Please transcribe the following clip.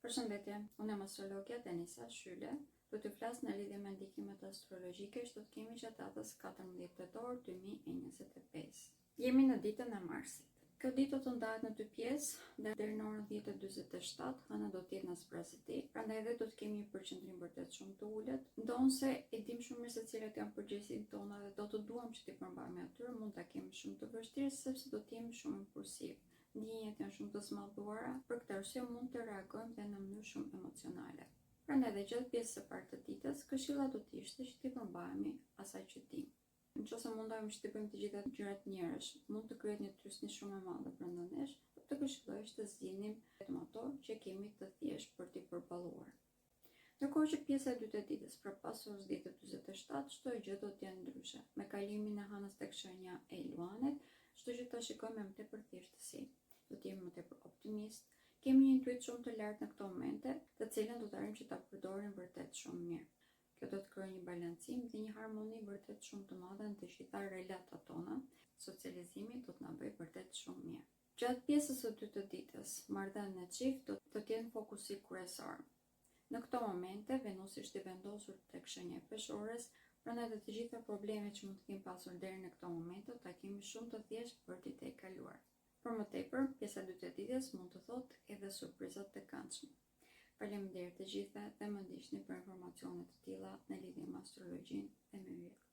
Përshëndetje, unë jam astrologja Denisa Shyle. Do t'ju flas në lidhje me ndikimet astrologjike që do të kemi gjatë datës 14 tetor 2025. Jemi në ditën e Marsit. Kjo ditë do të ndahet në dy pjesë, dhe deri në orën 10:47 hëna do të jetë në zbrazëti, prandaj edhe do të kemi një përqendrim vërtet shumë të ulët. Ndonëse e dim shumë mirë se cilat janë përgjegjësitë tona dhe do të duam që t'i përmbahemi atyre, mund ta kemi shumë të vështirë sepse do të jemi shumë impulsiv. Ndjenjat janë shumë të zmadhuara, për këtë arsye mund të reagojmë dhe në mënyrë shumë emocionale. Prandaj dhe gjatë pjesës së parë të ditës, këshilla do të ishte që t'i përmbahemi asaj që dimë. Në qoftë se mundohemi që t'i bëjmë të gjitha gjërat njërësh, mund të krijohet një trysni shumë e madhe brenda nesh, do të këshilloj që të zgjidhnim vetëm ato që kemi të thjeshtë për t'i përballuar. Ndërkohë që pjesa e dytë e ditës, pra pas orës 10:47, çdo gjë do të jetë ndryshe. Me kalimin e hënës tek shenja e Luanit, çdo gjë ta shikojmë me më tepër thjeshtësi. Do të jemi më tepër optimist. Kemi një intuitë shumë të lartë në këto momente, të cilën do të arrijmë që ta përdorim vërtet shumë mirë. Kjo do të krijojë një balancim dhe një harmoni vërtet shumë të madhe në të gjitha relatat tona. Socializimi do të na bëjë vërtet shumë mirë. Gjatë pjesës së dytë të ditës, marrëdhëniet në çift do të jenë fokusi kryesor. Në këto momente, Venusi është i vendosur tek shenja e Peshores, prandaj dhe të gjitha problemet që mund të kemi pasur deri në këto momente do ta kemi shumë të thjeshtë për t'i tejkaluar. Për më tepër, pjesa e dytë e ditës mund të thotë edhe surpriza të këndshme. Faleminderit të gjithëve dhe më ndiqni për informacione të tilla në lidhje me astrologjinë dhe me yjet.